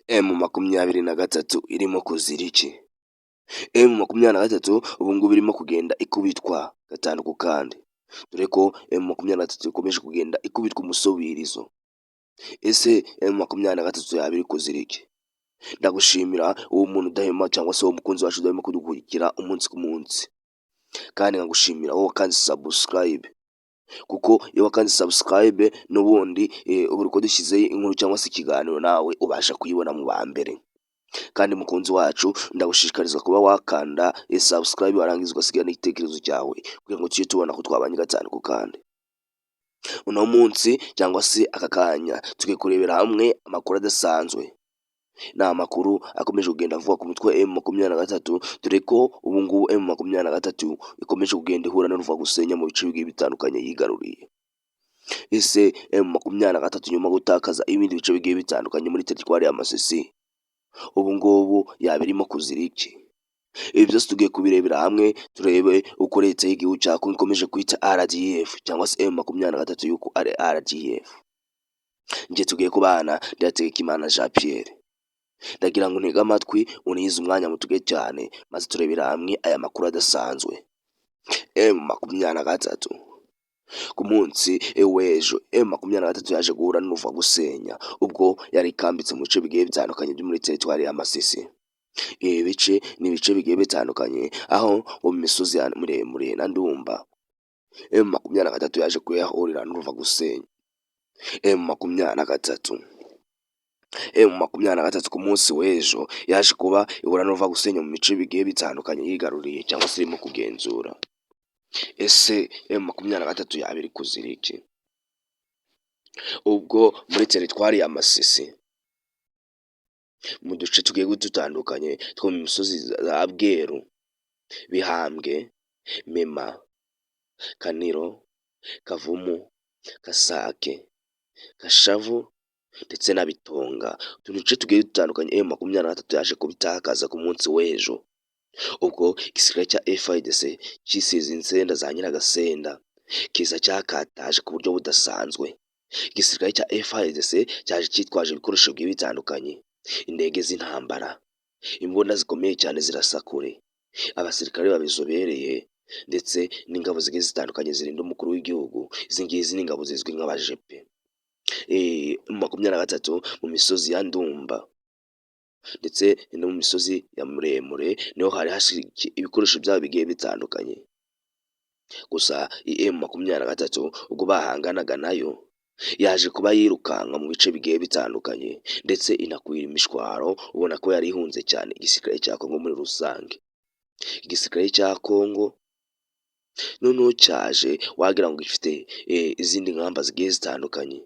M23 irimo kuzira iki? M23 ubu ngubu irimo kugenda ikubitwa gatanu ku kandi, dore ko M23 ikomeje kugenda ikubitwa umusubirizo. Ese M23 yaba iri kuzira iki? Ndagushimira uwo muntu udahema cyangwa se uwo mukunzi wacu udahema kudukurikira umunsi ku munsi, kandi nkagushimira wowe kandi subscribe, kuko iyo wakanze subscribe n'ubundi ubu uko dushyizeho inkuru cyangwa se ikiganiro nawe ubasha kuyibona mu ba mbere. Kandi mukunzi wacu, ndagushishikariza kuba wakanda subscribe, warangiza ugasiga n'igitekerezo cyawe kugira ngo tujye tubona ko twabanye gatanu ku kandi. Uno munsi cyangwa se aka kanya tugiye kurebera hamwe amakuru adasanzwe. Ni amakuru akomeje kugenda avuga ku mutwe wa M23, dore ko ubu ngubu M23 ikomeje kugenda ihura n'uruva gusenya mu bice bigiye bitandukanye yigaruriye. Ese M23, nyuma yo gutakaza ibindi bice bigiye bitandukanye muri teritwari ya Masisi, ubu ngubu yaba irimo kuzira iki? Ibi byose tugiye kubirebera hamwe, turebe uko leta y'igihugu cya Congo ikomeje kwita RDF cyangwa se M23 yuko ari RDF. Njye tugiye kubana, Ndategekimana Jean Pierre. Ndagira ngo ntege amatwi, unize umwanya mutuge cyane, maze turebera hamwe aya makuru adasanzwe. M23 ku munsi w'ejo, M23 yaje guhura n'uruva gusenya ubwo yari ikambitse mu bice bigiye bitandukanye byo muri teritwari ya Masisi. Ibi bice ni ibice bigiye bitandukanye aho mu misozi ya Muremure na Ndumba. M23 yaje kuyahurira n'uruva gusenya. M23, M23 ku munsi w'ejo yaje kuba ihura n'uruva gusenya mu bice bigiye bitandukanye yigaruriye cyangwa se irimo kugenzura. Ese M23 yaba iri kuzira iki? Ubwo muri teritwari ya Masisi, mu duce tugiye dutandukanye two mu misozi za Bweru, Bihambwe, Mema, Kaniro, Kavumu, Kasake, Kashavu ndetse na Bitonga, utu duce tugiye dutandukanye M23 yaje kubitakaza ku munsi w'ejo, ubwo igisirikare cya FARDC cyisize insenda za Nyiragasenda, kiza cyakataje ku buryo budasanzwe. Igisirikare cya FARDC cyaje cyitwaje ibikoresho bigiye bitandukanye, indege z'intambara, imbunda zikomeye cyane zirasa kure, abasirikare babizobereye ndetse n'ingabo zigiye zitandukanye zirinda umukuru w'igihugu. Izi ngizi ni ingabo zizwi nk'abajepe. 23 mu misozi ya Ndumba ndetse no mu misozi ya Muremure niho hari hashigikiye ibikoresho byabo bigiye bitandukanye. Gusa M23 ubwo bahanganaga nayo, yaje kuba yirukanka mu bice bigiye bitandukanye ndetse inakwira imishwaro, ubona ko yari ihunze cyane igisirikare cya Congo muri rusange. Igisirikare cya Congo noneho cyaje wagira ngo gifite izindi ngamba zigiye zitandukanye,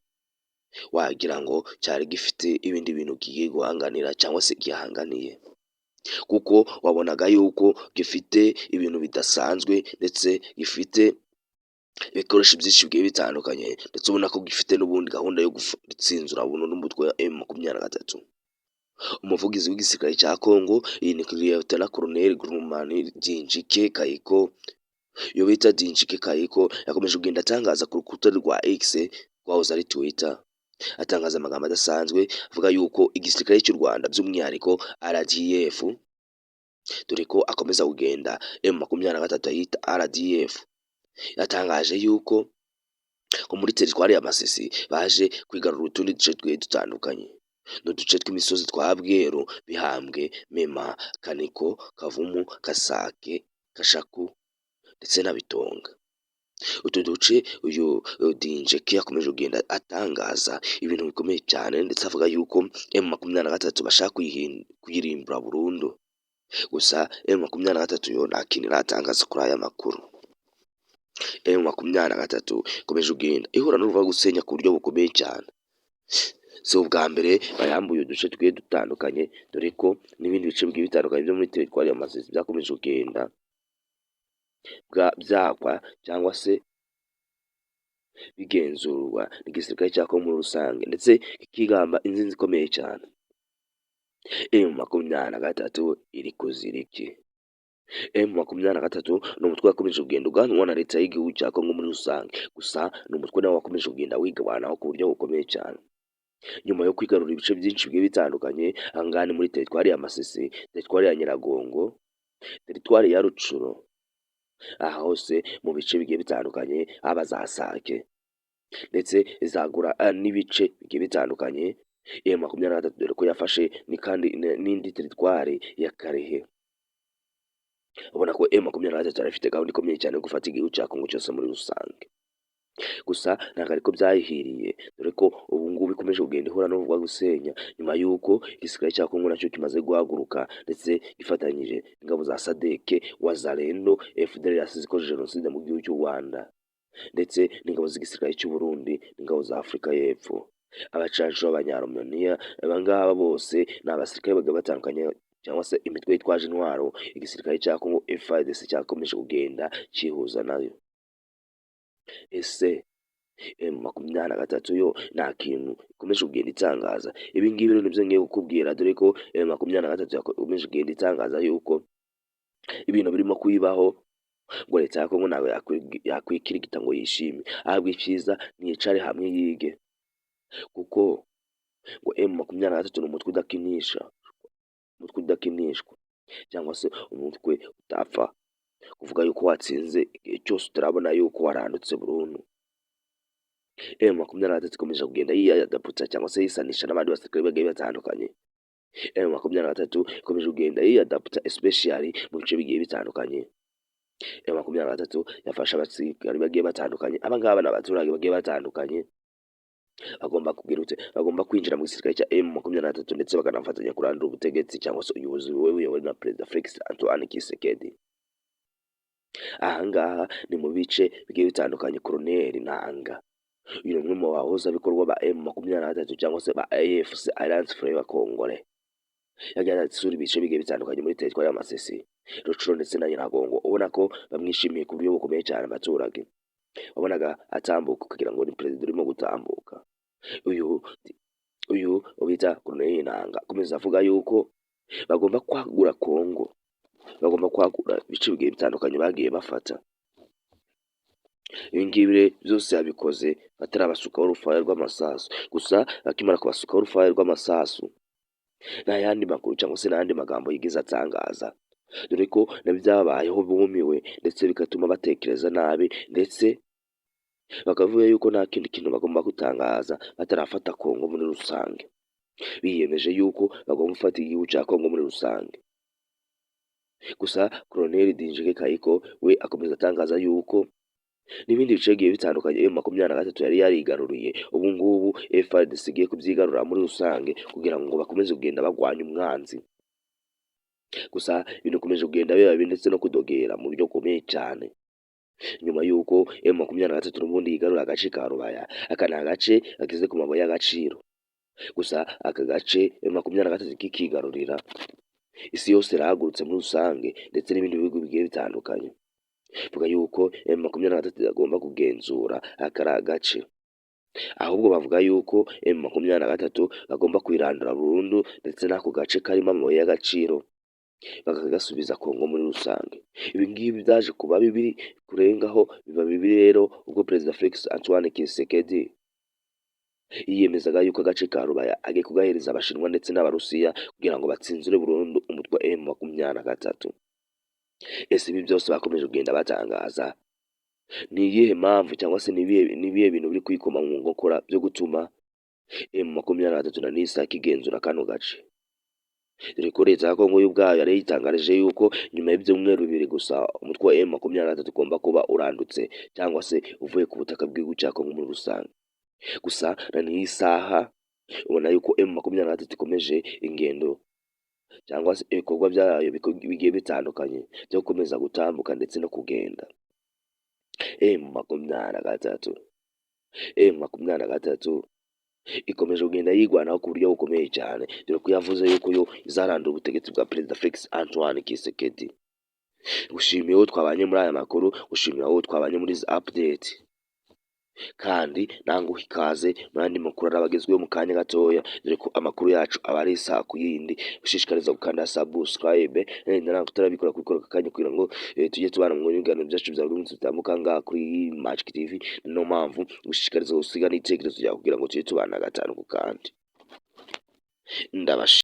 wagira ngo cyari gifite ibindi bintu kigiye guhanganira cyangwa se gihanganiye, kuko wabonaga yuko gifite ibintu bidasanzwe ndetse gifite ibikoresho byinshi bigiye bitandukanye, ndetse ubona ko gifite n'ubundi gahunda yo gutsinzura burundu umutwe wa M23. Umuvugizi w'igisirikare cya Congo, iyi ni Lieutenant Colonel Grumani Dinjike Kayiko, iyo bita Dinjike Kayiko, yakomeje kugenda atangaza ku rukuta rwa X rwahoze ari Twitter, atangaza amagambo adasanzwe avuga yuko igisirikare cy'u Rwanda, by'umwihariko RDF, dore ko akomeza kugenda M23 ayita RDF, yatangaje yuko ko muri teritwari ya Masisi baje kwigarurira utundi duce tugiye dutandukanye, ni uduce tw'imisozi twa Bweru, Bihambwe, Mema, Kaniko, Kavumu, Kasake, Kashaku ndetse na Bitonga. Utu duce, uyu Dinjeke yakomeje kugenda atangaza ibintu bikomeye cyane, ndetse avuga yuko M23 bashaka kuyirimbura burundu. Gusa M23 yo nta kintu iratangaza kuri aya makuru. M23 ikomeje kugenda ihura n'uruva gusenya ku buryo bukomeye cyane. Si ubwa mbere bayambuye uduce tugiye dutandukanye, dore ko n'ibindi bice bigiye bitandukanye byo muri teritwari ya Masisi byakomeje kugenda byakwa cyangwa se bigenzurwa n'igisirikare cya Congo muri rusange, ndetse kikigamba intsinzi ikomeye cyane. M23 iri kuzira iki? M23 ni umutwe wakomeje kugenda uganwa na leta y'igihugu cya Congo muri rusange, gusa ni umutwe nawo wakomeje kugenda wigabanaho ku buryo bukomeye cyane. Nyuma yo kwigarurira ibice byinshi bigiye bitandukanye, aha ngaha ni muri teritwari ya Masisi, teritwari ya Nyiragongo, teritwari ya Rutshuru, aha hose mu bice bigiye bitandukanye, haba za Sake ndetse izagura n'ibice bigiye bitandukanye M23, dore ko yafashe ni kandi n'indi teritwari ya Kalehe. Ubona ko M23 yari ifite gahunda ikomeye cyane yo gufata igihugu cya Kongo cyose muri rusange. Gusa ntabwo ariko byayihiriye, dore ko ubu ngubu ikomeje kugenda ihura n'uruva gusenya, nyuma y'uko igisirikare cya Kongo nacyo kimaze guhaguruka ndetse gifatanyije ingabo za SADC, Wazalendo, FDLR yasize ikoze jenoside mu gihugu cy'u Rwanda, ndetse n'ingabo z'igisirikare cy'u Burundi n'ingabo za Afurika y'Epfo, abacanshuro b'Abanyaromaniya. Aba ngaba bose ni abasirikare bagiye batandukanye cyangwa se imitwe yitwaje intwaro igisirikare cya Kongo FARDC cyakomeje kugenda cyihuza nayo. Ese M23 yo nta kintu ikomeje kugenda itangaza? Ibi ngibi rero nibyo ngiye kukubwira, dore ko M23 yakomeje kugenda itangaza yuko ibintu birimo kuyibaho, ngo leta ya Kongo ntabwo yakwikirigita ngo yishime, ahubwo icyiza nicare hamwe yige, kuko ngo M23 ni umutwe udakinisha, umutwe udakinishwa cyangwa se umutwe utapfa kuvuga yuko watsinze igihe cyose utarabona yuko warandutse burundu. M23 ikomeje kugenda yiyadaputsa cyangwa se yisanisha n'abandi basirikare bagiye batandukanye. M23 ikomeje kugenda yiyadaputsa, especially mu bice bigiye bitandukanye. M23 yafashe abasirikare bagiye batandukanye. Aba ngaba ni abaturage bagiye batandukanye bagomba kugira ute? Bagomba kwinjira mu gisirikare cya M23 ndetse bakanafatanya kurandura ubutegetsi cyangwa se ubuyobozi buyobowe na Perezida Felix Antoine Tshisekedi. Aha ngaha ni mu bice bigiye bitandukanye. Colonel Nanga, uyu ni umwe mu bahuzabikorwa ba M23 cyangwa se ba AFC, Alliance Fleuve Congolais, yagiye asura ibice bigiye bitandukanye muri teritwari ya Masisi, Rutshuru ndetse na Nyiragongo. Ubona ko bamwishimiye ku buryo bukomeye cyane. Abaturage wabonaga atambuka kugira ngo ni perezida urimo gutambuka. Uyu bita Colonel Nanga akomeza avuga yuko bagomba kwagura Kongo, bagomba kwagura ibice bigiye bitandukanye bagiye bafata. Ibi ngibi rero byose yabikoze batarabasukaho urufaya rw'amasasu. Gusa bakimara kubasukaho urufaya rw'amasasu, nta yandi makuru cyangwa se n'ayandi magambo yigeze atangaza, dore ko nabyabayeho bumiwe, ndetse bigatuma batekereza nabi, ndetse bakavuga yuko nta kindi kintu bagomba gutangaza batarafata Kongo muri rusange. Biyemeje yuko bagomba gufata igihugu cya Kongo muri rusange. Gusa Colonel Dinjike Kayiko we akomeza atangaza yuko n'ibindi bice bigiye bitandukanye M23 yari yarigaruriye, ubu ngubu FARDC igiye kubyigarurira muri rusange kugira ngo bakomeze kugenda bagwanya umwanzi. Gusa ibintu bikomeje kugenda biba bibi ndetse no kudogera mu buryo bukomeye cyane, nyuma y'uko M23 n'ubundi yigarura agace ka Rubaya. Aka ni agace gageze ku mabuye y'agaciro. Gusa aka gace M23 kikigarurira, isi yose irahagurutse muri rusange, ndetse n'ibindi bihugu bigiye bitandukanye, vuga yuko M23 igomba kugenzura aka gace. Ahubwo bavuga yuko M23 bagomba kuyirandura burundu, ndetse n'ako gace karimo amabuye y'agaciro bakagasubiza Kongo muri rusange. Ibi ngibi byaje kuba bibi kurengaho, biba bibi rero ubwo Perezida Felix Antoine Tshisekedi yiyemezaga yuko agace ka Rubaya agiye kugahereza Abashinwa ndetse n'Abarusiya kugira ngo batsinzure burundu umutwe wa M23. Ese ibi byose bakomeje kugenda batangaza, ni iyihe mpamvu cyangwa se ni ibihe bintu biri kwikoma mu nkokora byo gutuma M23 na n'isaka igenzura kano gace? Dore ko leta ya Kongo yo ubwayo yari yitangarije yuko nyuma y'ibyumweru 2 gusa umutwe wa M23 ugomba kuba urandutse cyangwa se uvuye ku butaka bw'igihugu cya Kongo muri rusange. Gusa na n'iyi saha ubona yuko M23 ikomeje ingendo cyangwa se ibikorwa byayo bigiye bitandukanye byo gukomeza gutambuka ndetse no kugenda. M23, M23 ikomeje kugenda yigwanaho ku buryo bukomeye cyane, dore ko yavuze yuko yo izarandura ubutegetsi bwa Perezida Felix Antoine Tshisekedi. Gushimiye uwo twabanye muri aya makuru, gushimira uwo twabanye muri izi update. Kandi nanguha ikaze mu yandi makuru araba agezweho mu kanya gatoya, dore ko amakuru yacu aba ari isaha ku yindi. Ushishikariza gukanda subscribe nawe utarabikora, kubikora aka kanya kugira ngo tujye tubana mu biganiro byacu bya buri munsi bitambuka ngaha kuri Magic TV. Niyo mpamvu gushishikariza gusiga n'ibitekerezo byawe kugira ngo tujye tubana gatanu ku kandi. Ndabashimiye.